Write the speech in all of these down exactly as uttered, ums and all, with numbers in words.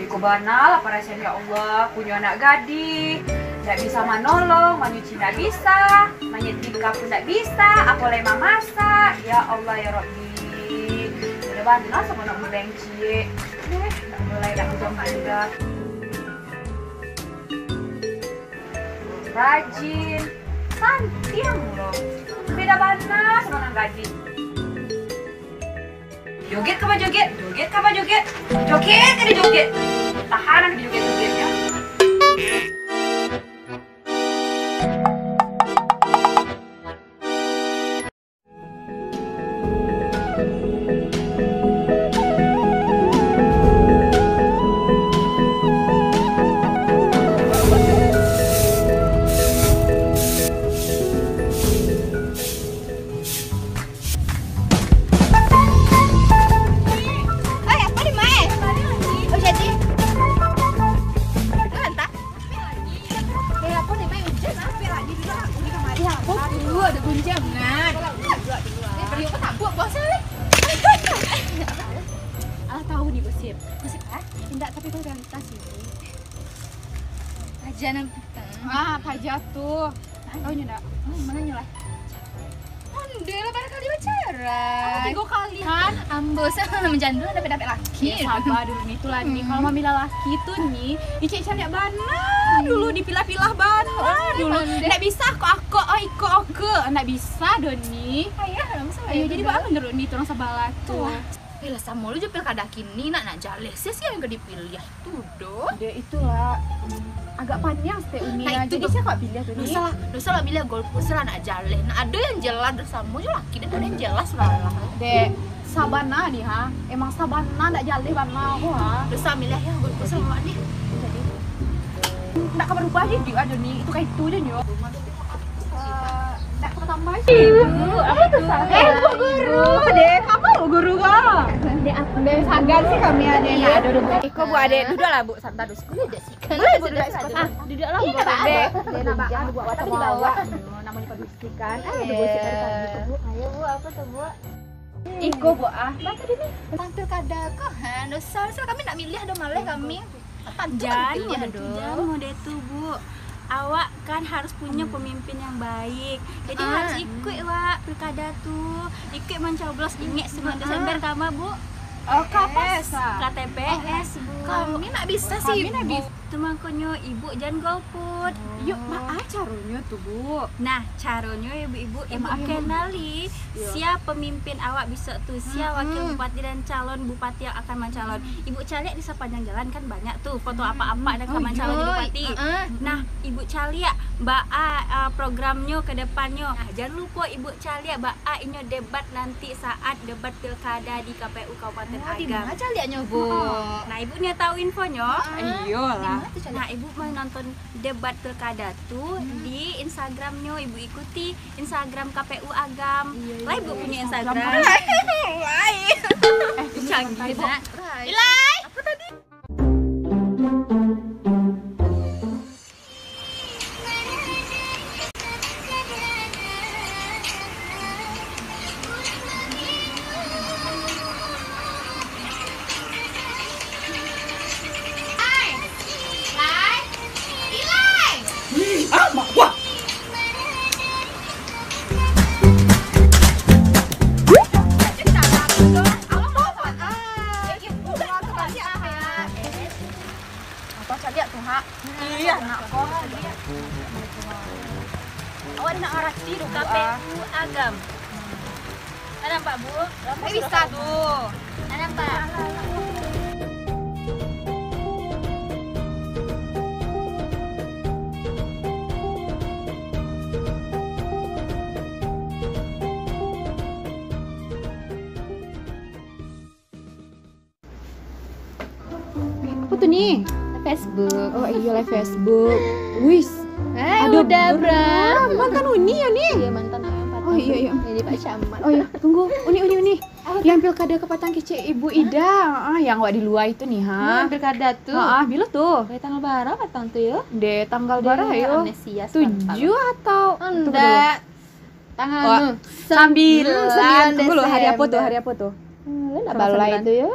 Iko bana lah parasaian, ya Allah, punyo anak gadih, ndak bisa manolong, manyuci ndak bisa, manyetrika pun ndak bisa, apo lai mamasak, ya Allah, ya Rabbi. Udah bana samo nak mulai ciek. Eh, ndak mulai dak hujan pindah. Rajin, santiang lo. Beda bana samo nan gadih. Joget ka bajoget, joget ka bajoget, joget ka dijoget. Tahan ka dijoget-jogetnyo. Oi, apo ni, Mai? Oh, jadi. Mantap. Eh, apo ni, Mai? Ujan apo lagi? Iya, apo? Dulu ada guncangan. Eh, beli apa tabuk, bos, eh? Alah, tahu ni, gosip. Gosip, ah? Indak, tapi kau gantah sih. Paja nan pitang. Ah, paja tu. Tahu nyo ndak? Hmm, mana nyo lah? Onde lah, bara kali bacarai. Tigo kali. Kan, ambo sa-, manjando dapek-dapek laki. Ya, sabar dulu ni, tu lah ni. Hmm. Kalau mamilah laki tu ni, dicari-cari bana dulu, dipilah-pilah bana dulu. Onde. Ndak bisa kok akok, oh, iko oke. Ndak bisa doh ni. Ayah, lama sama. Ayo, jadi baa menurut ni, turang sabalah tu. Tu lah. Eh, lah, samo lo jo pilkada kini, nak, nak jaleh. Sia, sia yang ka dipiliah? Tu doh. Dek, itulah. Agak paniang stek Uni. Nah, itu doh. Jadi sia ka piliah tu ni? Dosa lah, dosa lah piliah golput, sia lah nak jaleh. Nah, ado yang jelas, doh samo jo laki, dak ado yang jelas lah. Dek, sabana ni, ha. Emang sabana ndak jaleh bana ko, ha. Dosa miliah ya golput, sia lah ni. Jadi, ndak ka barubah jadi ado ni. Itu ka itu je nyo. Eh, ndak ka batambah. Ibu, apa tu, Sa? Eh, Bu Guru. Dek, kamu Bu Guru ko? Dek, apa? Dek, sagan sih kami, Adek. Iya. Aduh, aduh, Bu. Iko, Bu, Adek. Duduklah, Bu. Santai dulu. Boleh, duduk situ. Boleh, Bu, duduk situ. Ah, duduklah, Bu. Iya, Dek. Dek, nak ba-, buat apa di bawah? Namonyo padusi kan. Ah, ada gosip dari tadi tu, Bu. Ayo, Bu, apa tu, Bu? Iko, Bu, ah. Baca dulu. Tampil kada ko, ha, dosa. Dosa kami ndak miliah doh, maleh kami. Jan model tu, jan model tu, Bu. Awak kan harus punyo pemimpin yang baik. Jadi harus ikuik wak pilkada tu. Ikuik mancoblos, ingek sembilan Desember ka ma, Bu? Oh, ka apa, Sa? Ka T P S, Bu. Kami ndak bisa sih, Bu. Tu mangkonyo Ibu jan golput. Iyo, baa caronyo tu, Bu? Nah, caronyo, Ibu-ibu, Ibu kenali sia pemimpin awak bisuak tu, sia wakil bupati dan calon bupati yang akan mancalon. Ibu caliak di sapanjang jalan kan banyak tu foto apak-apak nan ka mancalon jadi bupati. Nah, Ibu caliak baa, ah, programnyo ke depannyo. Nah, jan lupo Ibu caliak baa inyo debat nanti saat debat pilkada di K P U Kabupaten Agam. Oh, di ma caliaknyo, Bu? Nah, Ibu nio tahu infonyo? Iyolah. Nah, Ibu manonton debat pilkada tu di Instagramnyo, Ibu ikuti Instagram K P U Agam. Iya, iya. Lah, Ibu punyo Instagram? Lain. Eh, canggih, nak. Ilai. Apa tadi? Apa caliak tu, ha? Iya, nak kau. Awak nak ngarati tu, K P U Agam. Kan nampak, Bu? Eh, bisa tu. Kan nampak? Apa tu ni? Facebook. Oh, iya lah, Facebook. Wis. Eh, ada udah, Bra. Mantan Uni ya ni? Iya, mantan Uni. Oh, iya, iya. Jadi Pak Camat. Oh, iya. Tunggu, Uni, Uni, Uni. Yang pilkada kapatang kecek Ibu Ida, ah, yang awak di luar itu ni, ha. Hmm, pilkada tu. Ha, ah, bila tu? Dari tanggal bara patang tu, yo? Dek, tanggal bara, yo. Amnesia. Tujuh atau? Tunggu dulu. Ndak. Tanggal sambilan. Hmm, sambilan. Tunggu dulu, hari apa tu? Hari apa tu? Tanggal balai sembilan tu yo.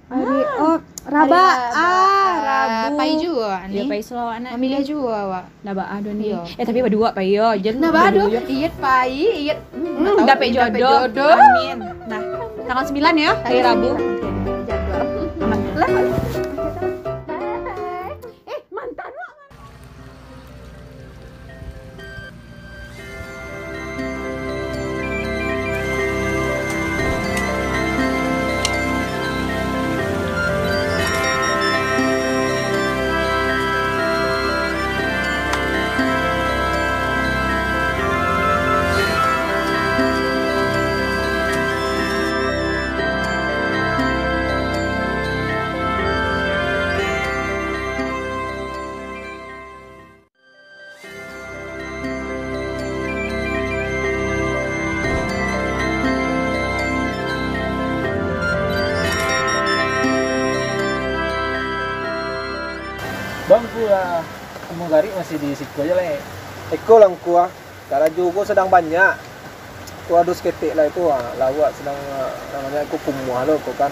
Hari, oh, Hari Rabaa, Rabaa. Ah, Rabu. Pai juo, Ani. Yo, pai salawat, Nak. Mamiliah juo awak. Nah, baa doh ni. Iyo. Eh, tapi baduo pai yo. Jan Nah, baa doh. Iyo pai, iyo. Hmm, dapek jodoh. Amin. Nah, tanggal sembilan yo, hari Rabu. Oke, jadwal. Aman. Lah. Eh, mantan lo. Bang, Ngku lah, Ambo Garik masih di siko jo lai. Iko lah, Ngku, ah. Karajo ko sadang banyak. Ko ado saketek lai tu, ah, lah awak sadang, ah, namonyo ko kumuah lo ko kan.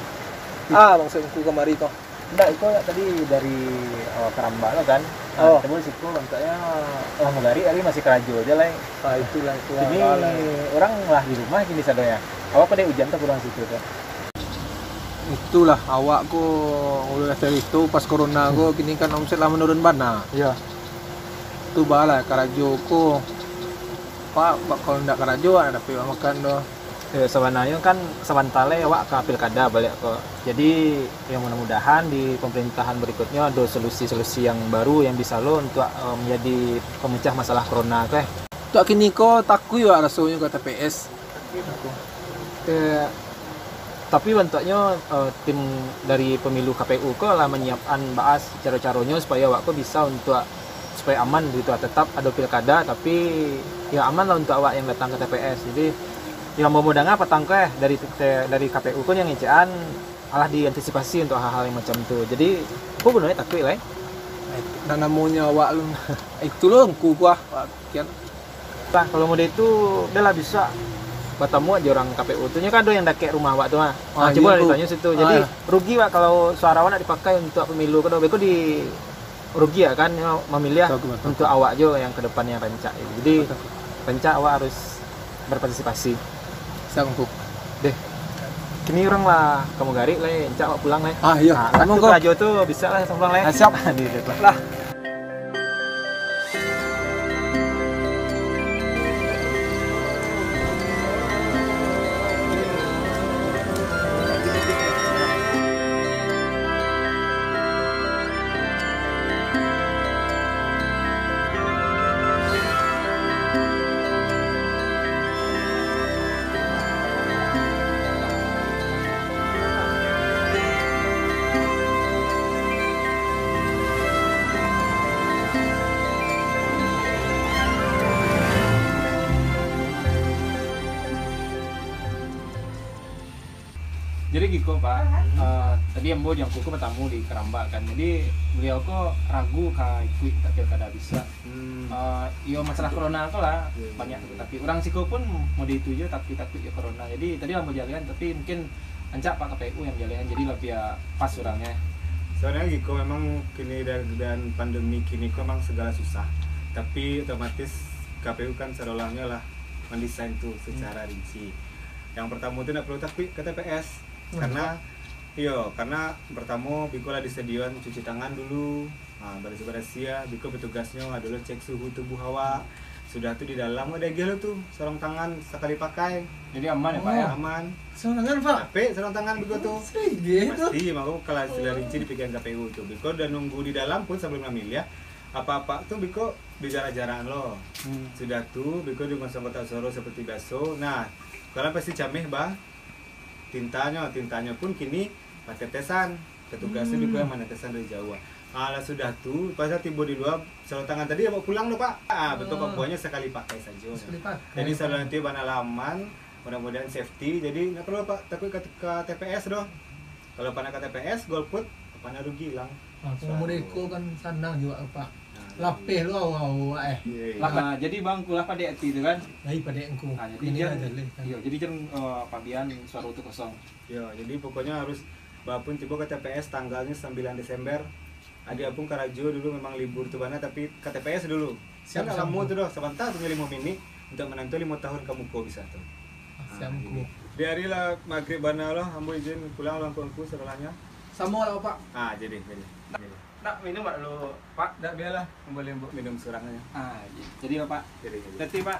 Ah, mukasuik Ngku kamari ko. Indak, iko tadi dari, eh, Karambak tu kan. Ah, Oh. Tadi siko bantuaknyo, eh, Ambo Garik tadi masih karajo jo lai. Ah, itulah, itulah. Kini urang lah di rumah kini sadonyo. Awak ko dek ujan tu pulang siko tu. Itulah, awak ko, ulun lah carito pas corona ko, Hmm. kini kan omset lah manurun bana. Iyo. Tu baa lah karajo ko. Pak, Pak, kalau ndak karajo, ndak dapek makan doh. Yo, sabananyo kan sabanta lai awak ka pilkada baliak ko. Jadi, yo mudah-mudahan di pemerintahan berikutnyo ado solusi-solusi yang baru yang bisa lo untuak, eh, menjadi pemecah masalah corona ko, eh. Untuak kini ko takuik awak rasonyo ka T P S. Kayak Tapi bantuaknyo, eh, tim dari pemilu K P U ko lah manyiapkan baa caro-caronyo supayo awak ko bisa untuak, supayo aman gitu, tetap ado pilkada, tapi yo aman lah untuak awak yang datang ka T P S. Jadi, yo ambo danga patang ko, eh, dari, dari K P U ko yang ngecekan alah diantisipasi untuak hal-hal yang macam tu. Jadi, ko gunonyo takuik lai. Nah, namonyo awak lu, itu lo Ngku ko, ah, Pak Kian. Lah, kalau model itu, dah lah bisa batamu aja orang K P U tu. Nyo kan ado yang dakek rumah awak tu, ah. Ah, Ah, cubo iyo, lah tu. Ditanyo situ. Jadi, Ah. rugi awak kalau suara awak nak dipakai untuak pemilu ko, beko di rugi ya kan, nyo mamiliah Betul, betul. untuak awak jo yang ke depan yang rancak. Jadi, Betul. rancak awak harus berpartisipasi. Siap, Ngku. Deh. Kini urang lah, Ambo Garik lah, rancak awak pulang lah. Ah, iyo. Ah, Samo, waktu Ngku. Karajo tu bisa lah pulang lah. Ah, siap. Di situ lah. Jadi giko, Pak, eh, tadi ambo jo Ngku ko batamu di Karambak kan. Jadi beliau ko ragu ka ikuik ka pilkada bisa. Hmm. Eh, iyo masalah corona ko lah, Iya, iya. banyak tapi urang siko pun model itu jo, tapi takuik jo corona. Jadi tadi ambo jalehan, tapi mungkin rancak Pak K P U yang jalehan, jadi labiah pas urangnyo. Sabananyo giko, memang kini dan, dan pandemi kini ko memang segala susah. Tapi otomatis K P U kan seolah-olahnya lah mendesain tu secara Hmm. rinci. Yang pertama tu ndak perlu takuik ka T P S. Karena, Mantap. iyo, karena pertamo biko lah disediakan cuci tangan dulu, ha, barasiah-barasiah, biko petugasnyo adalah cek suhu tubuh awak. Sudah tu di dalam ada gelo tu, sarung tangan sakali pakai. Jadi aman ya, Pak, ya? Oh. Aman. Sarung tangan, Pak? Apik sarung tangan biko tu. Serigih tu. Pasti, mako kalau sudah rinci dipikiran K P U tu. Biko udah nunggu di dalam pun sebelum mamiliah, apa-apa tu biko dijarak-jarak lo. Hmm. Sudah tu, biko di masang kotak suara seperti biaso. Nah, kalau pasti cameh, bah. Tintanyo, tintanyo pun kini patetesan. Petugas tu Hmm. juga manetesan dari jauah. Ah, lah sudah tu, pas lah tibo di lua, sarung tangan tadi awak pulang doh, Pak. Ah, betul, Pak, Oh. buahnyo sakali pakai sajo. Sakali pakai. Jadi, saluran tu bana lah aman, mudah-mudahan safety. Jadi, ndak perlu, Pak, takuik ka, ka T P S doh. Kalau pernah ka T P S, golput, pernah rugi, hilang. Ah, Suara. Pemuda iko kan sanang juga, Pak. Nah, Lapeh lu awak-awak eh. Iya, iya. Lah, jadi bang, kulah padek ati tu kan. Lai padek engku. Nah, jadi jan, iya, jadi jan uh, pabian suara tu kosong. Yo, jadi pokoknya harus bapun tiba ke T P S tanggalnya sembilan Desember. Adik apun karajo dulu memang libur tu bana, tapi ke T P S dulu. Siap, siap. Lamo tu doh, sebentar tu lima menit untuk menantu lima tahun kamu ko bisa tu. Siap, ah, di hari lah maghrib bana lah, ambo izin pulang lah angku-angku sekolahnya. Sama lah, Pak. Ah, jadi, jadi. Nak minum tak dulu, Pak? Tak, biarlah. Boleh, Bu. Minum surang aja. Ah, jadi, Bapak. Jadi, jadi. Teti, Pak.